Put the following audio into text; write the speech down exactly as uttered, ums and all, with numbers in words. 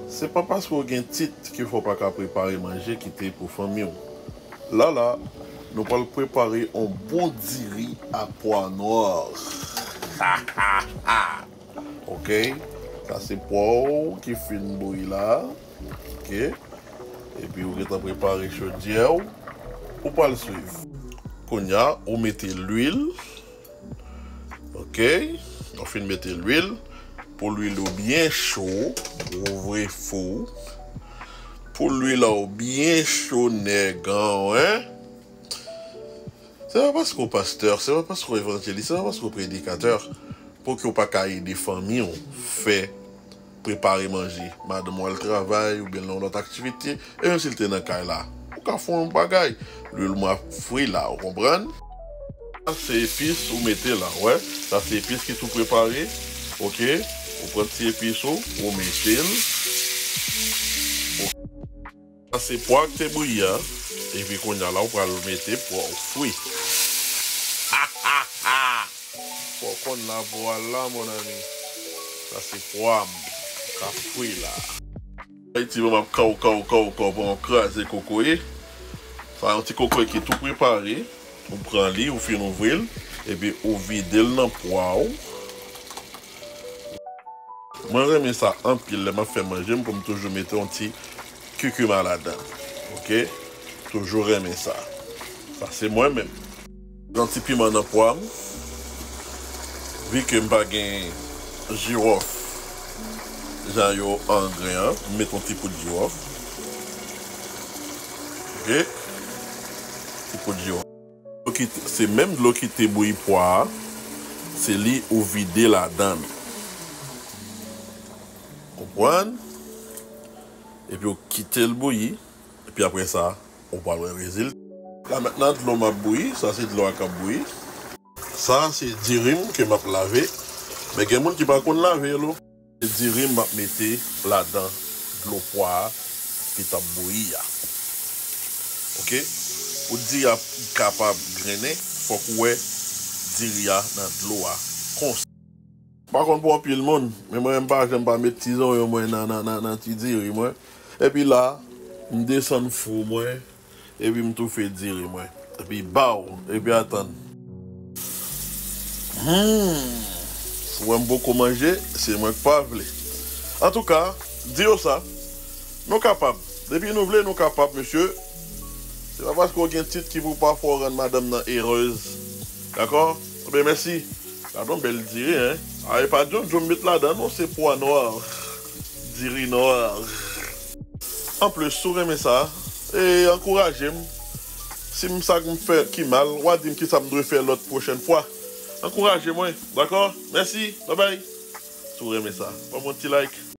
Se pa paske w gen tit ke fò w pa ka prepare manje ki te pou fanmi w. La la, nou pral prepare yon bon diri a pwa nwa. Ok? Sa se pwa w ki fin bouyi la. Ok? Epi ou gentan prepare chodyè w. Ou pral swiv. Kounye a, ou mete lwil. Ok? Ou fin mete lwil. Pou lwil ou byen cho, ouvri fou. Pou lwil ou byen cho, nèg an, wi. Se pa paske w pastè, se pa paske w evanjelis, se pa paske w predikatè, pou ke w pa ka ede fanmi w fè, prepare manje. Madanm w al travay, oubyen l nan yon lòt aktivite, e menm si l te nan kay la, ou ka fè yon bagay. Lwil mwen ap fri la, ou konprann? Sa se epis ou mete la, wè. Sa se epis ki tou prepare, ok? Ou pran ti epis ou, ou mete l. Sa se pwa k te bouyi a. Epi kounye a la, ou pral mete pwa w fri. Fò w konn la pwa la, mon ami. Sa se pwa m. K ap fri la. Ayiti, bon, m ap kaw, kaw, kaw, kaw, bon, kraze kokoye. Sa yon ti kokoye ki tou prepare. Ou pran li, ou fin ouvri l, epi ou vide l nan pwa w. Mwen renmen sa anpil lè m ap fè manje m pou m toujou mete yon ti kikima ladan l. Ok? Toujou renmen sa. Sa se mwen menm. Yon ti piman nan pwa m. Vi ke m pa gen jiwòf jan yo an gren an, m met yon ti poud jiwòf. Ok? Ti poud jiwòf. Dlo ki te- Se menm dlo ki te bouyi pwa a, se li ou vide ladan l. Konprann? Epi ou kite l bouyi, epi apre sa, ou pral wè rezilta. La mentnan dlo m ap bouyi, sa se dlo a k ap bouyi. Sa se diri m ke m ap lave, men gen moun ki pa konn lave l. Diri m ap mete ladan dlo pwa a ki t ap bouyi a. Ok? Pou diri a kapab grennen, fòk ou wè diri a nan dlo a konsa. M pa konn pou anpil moun, men mwen menm pa janm pa met ti zonyon mwen nan, nan, nan, nan ti diri mwen. Epi la, m desann fou mwen. Epi m toufe diri mwen. Epi baw, epi atann. Hmm. Ou wè m poko manje, se mwen k pa vle. Antouka, di yo sa. Nou kapab. Depi nou vle, nou kapab, mesye. Se pa paske w gen tit ki pou pa fè w rann madanm nan erez. Dakò? Ebyen, mèsi. Gad yon bèl diri, en. A, e pa djondjon m met ladan, non, se pwa nwa. Diri nwa. Anplis, si w renmen sa, e ankouraje m. Si m sa k m fè ki mal, w a di m kisa m dwe fè lòt pwochèn fwa. Ankouraje mwen, dakò? Mèsi, babay. Si w renmen sa, ban m yon ti like.